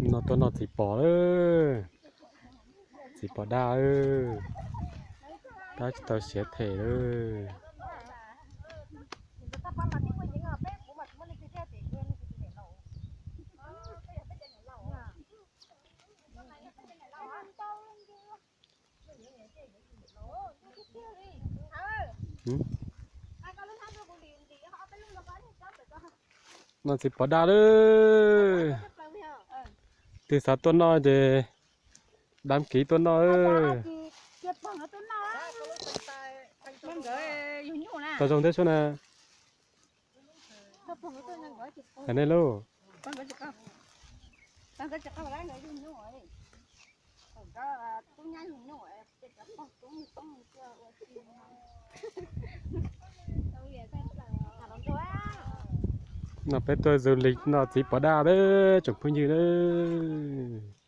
No tuaj noj txiv pos lawm, txiv pos daj lawm, tab tsis tau siav them lawm. Noj txiv pos daj lawm. Twg xav tuaj noj ces dab kiv tuaj noj. Tau zoo thiab sub na. Hais nej lauj. No peb tuaj du lịch noj txiv pos daj lawm tsoom phooj ywg lawm.